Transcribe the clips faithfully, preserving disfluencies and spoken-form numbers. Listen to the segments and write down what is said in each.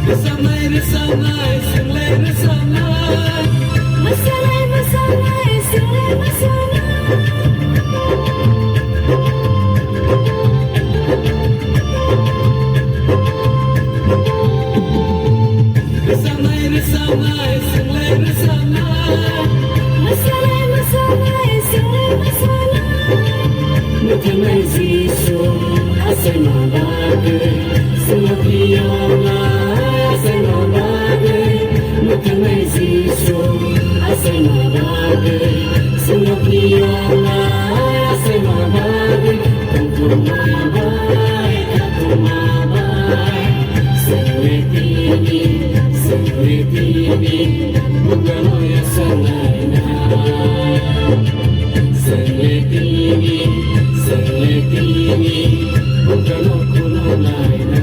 Rwchapnai, rwchapnai, swrwnglai rwchapnai. Mwsanai, mwsanai, swrwnglai mwsanai. Rwchapnai, rwchapnai, swrwnglai rwchapnai. Mwsanai, mwsanai, swrwnglai mwsanai. Mwthangwi Jisu achaima bagwi, chwngno phiyoknai achaima bagwi. Mwthangwi Jisu achaima bagwi, chwngno phiyoknai achaima bagwi. Tongthokma bai, khatungma bai, swrwnglai tini, swrwnglai tini, bukhukno yachaklaina. Swrwnglai tini, swrwnglai tini, bukhukno khulumlaina.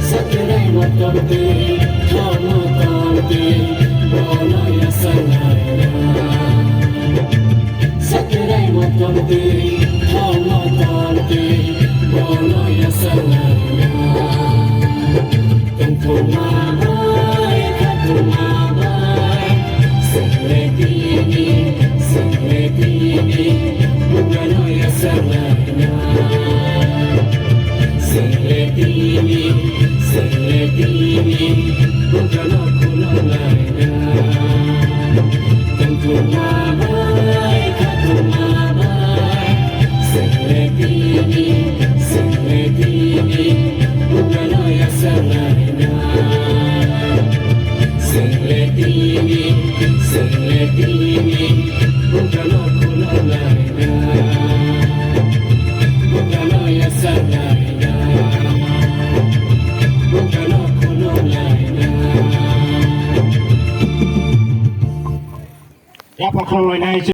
Sakrai motor twi, thok motor twi, bono yachaklaina. Sakrai motor twi, thok motor twi, bono yachaklaina. Tongthokma bai, khatungma bai, swrwnglai tini, swrwnglai tini, bukhukno yachaklaina. Swrwnglai tini, swrwnglai tini, bukhukno khulumlaina. Tongthokma bai, khatungma bai, swrwnglai tini, swrwnglai tini, bukhukno yachaklaina. Swrwnglai tini, swrwnglai tini, bukhukno khulumlaina. Bukhukno yachaklaina. Bukhukno khulumlaina. Yapha khulumlainai.